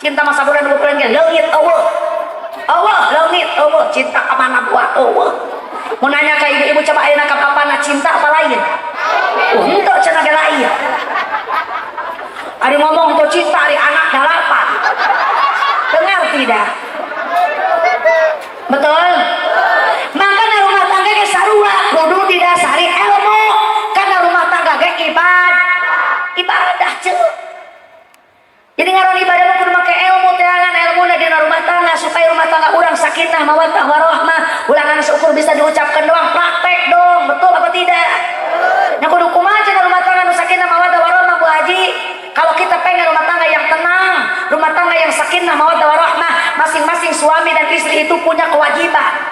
Cinta masa bulan 2 bulan ge leungit, euweuh. Euweuh, leungit, euweuh. Cinta ka mana buah, euweuh. Mau nanya ke ibu-ibu, coba, ayeuna ka bapana cinta apa lain? Oh, henteu cenah ge lain. Ari ngomong tuh cinta, ari anak dalapan. Dengar tidak? Betul? Makanya rumah tangga ge sarua kudu didasari ilmu, karena rumah tangga ge ibadah, ceu. Jadi ngaran ibadah mah kudu make ilmu, teangan ilmu dina rumah tangga supaya rumah tangga urang sakinah, mawaddah, warahmah. Ulah ngan seukur bisa diucapkan doang, praktek dong, betul apa tidak? Nya kudu kumaha cenah rumah tangga nu sakinah, mawaddah, warahmah, Bu Haji? Kalau kita pengen rumah tangga yang tenang, rumah tangga yang sakinah, mawaddah, warahmah, masing-masing suami dan istri itu punya kewajiban.